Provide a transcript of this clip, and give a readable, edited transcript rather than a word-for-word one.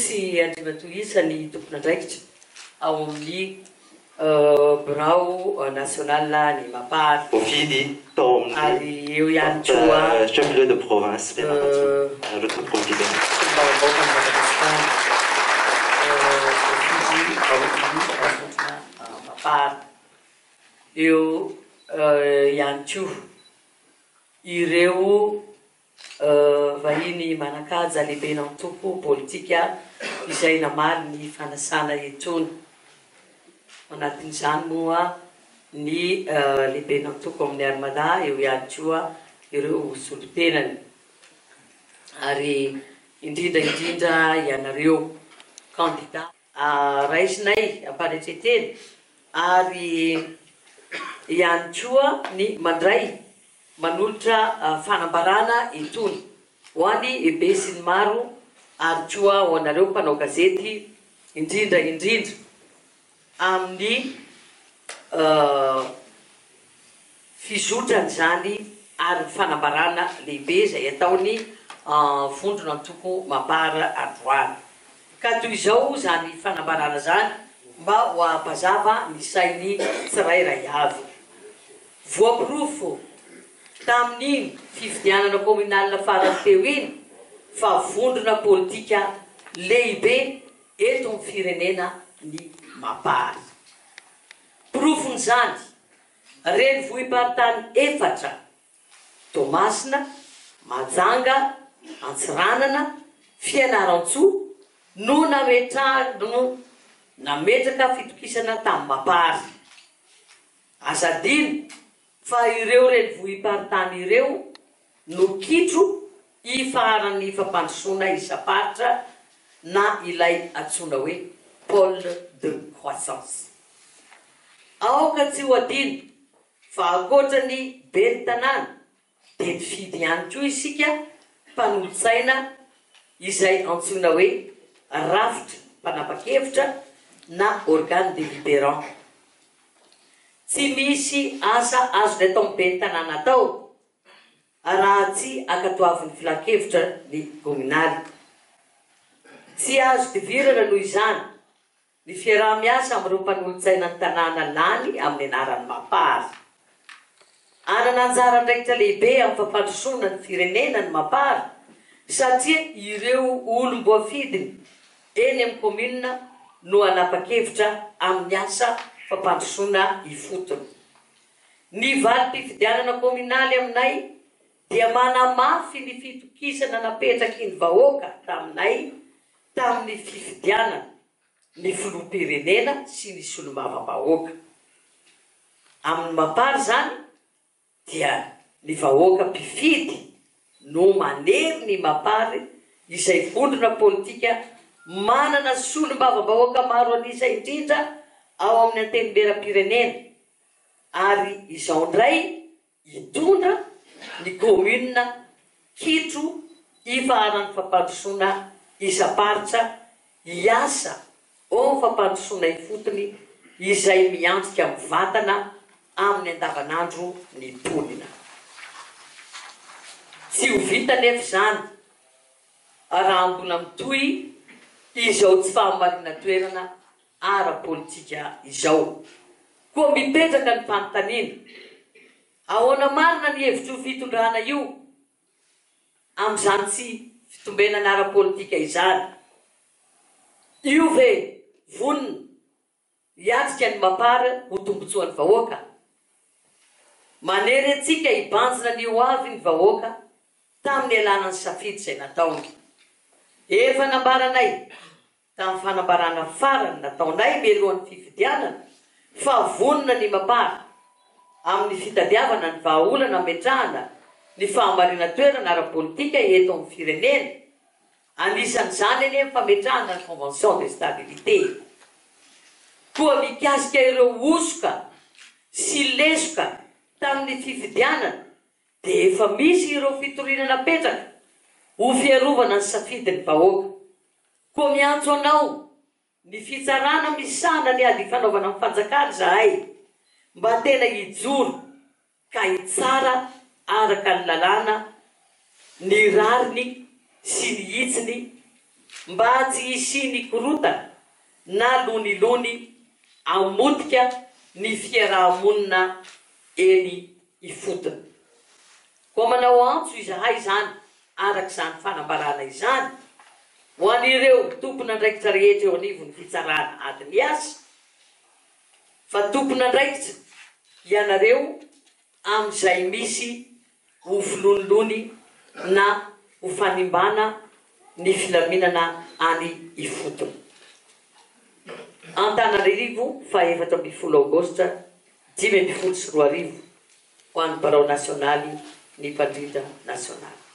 Ramatoa sy Andriamatoa isany tompon'andraikitra ao amin'ny birao national ny Mapar. Voafidy tao amin'ny Ary eo ihany koa chef lieu de province Fianarantsoa. Rototom-pirenena. Solombavambahoakan'i Madagasikara voafidy ao amin'ny vondrona Mapar. Eo ihany koa ireo Vahiny manan-kaja lehiben'antoko politika izay namaly ny fanasana etoana. Ao anatin'izany moa ny lehiben'antoko amin'ny Armada, eo ihany koa ireo solontenany. Ary indrindra indrindra ianareo kandida. Raisinay am-panetren-tena ary ihany koa ny mandray manolotra fanambarana itony ho an'ny be sy ny maro ary koa ho anareo mpanao gazety indrindra indrindra amin'ny fizotran'izany ary ny fanambarana lehibe izay ataon'ny vondron'antoko Mapar androany. Ka toy izao izany fanambarana izany mba ho hampazava ny sain'ny tsirairay avy. Voaporofo tamin'iny fifidianana kaominalina farany teo iny fa vondrona politika lehibe eto amin'ny firenena ny Mapar. Porofon'izany, renivohi-paritany efatra, Toamasina, Mahajanga, Antsiranana, Fianarantsoa, no nametrahana nametraka fitokisana tamin'ny Mapar. Aza adino fa ireo renivohi-paritany ireo no kitro ifaharan'ny fampandrosoana isam-paritra na ilay antsoina hoe pôle de croissance. Aoka tsy ho adino fa ankoatra ny ben'ny tanàna dia nifidy ihany koa isika mpanolotsaina izay antsoina hoe rafitra mpanapa-kevitra na organe délibérant. Tsy misy asa azony ataon'ny ben'ny tanàna atao raha tsy ankatoavin'ny filankevitra ny kaominaly. Tsy azo divirana noho izany Ny fiaraha-miasa amin'ireo mpanolotsaina ny tanàna lany amin'ny anaran'ny Mapar. Hanana anjara andraikitra lehibe amin'ny fampandrosoana ny firenena ny Mapar satria ireo olom-boafidiny eny amin'ny kaominina no hanapa-kevitra amin'ny asa fampandrosoana ifotony. Ny valim-pifidianana kaominaly aminay dia manamafy ny fitokisana napetraky ny vahoaka taminay tamin'ny fifidianana ny filoham-pirenena sy ny solombavambahoaka. Amin'ny Mapar izany dia ny vahoaka mpifidy no manery ny Mapar izay vondrona politika manana solombavambahoaka maro an'isa indrindra ao amin'ny Antenimierampirenena ary izao indray Hitondra ny kaominina kitro ifaharan'ny fampandrosoana isam-paritra hiasa ao amin'ny fampandrosoana ifotony izay miantrika mivantana amin'ny andavanandro ny mponina. Tsy ho vita anefa izany raha mbola mitohy izao tsy fahamarinan-toerana ara-politika izao. Koa mipetraka ny fanontaniana, ahoana marina ny hevitr'io fitondrana io amin'izany tsy fitombenana ara-politika izany? Io ve vonona hiatrika ny Mapar ho tombotsoan'ny vahoaka? Manery antsika hibanjina ny ho avy ny vahoaka tamin'ny alalan'ny safidy izay nataony. Efa nambaranay Tamin'ny fanambarana farany nataonay mialohan'ny fifidianana fa vonona ny Mapar amin'ny fitadiavana ny vahaolana hametrahana ny fahamarinan-toerana ara-politika eto amin'ny firenena, anisan'izany anie ny fametrahana ny convention de stabilité. Koa mikasika ireo hosoka sy lesoka tamin'ny fifidianana dia efa misy ireo fitoriana napetraka ho fiarovana ny safidin'ny vahoaka. Koa miantso anao, ny fitsarana misahana ny ady ifanaovana amin'ny fanjakana izahay, mba tena hijoro ka hitsara araka ny lalàna ny rariny sy ny hitsiny. mba tsy hisian'ny korontana na lonilony hamotika ny fiaraha-monina eny ifotony. Koa manao antso izahay izany araka izany fanambarana izany ho an'ireo tompon'andraikitra rehetra eo anivon'ny fitsarana ady miasa fa tompon'andraikitra ianareo amin'izay misy ho filonilony na ho fanimbana ny filaminana any ifotony. Antananarivo faha 14 aogositra 2015 ho an'ny Birao nasionaly ny mpandrindra nasionaly.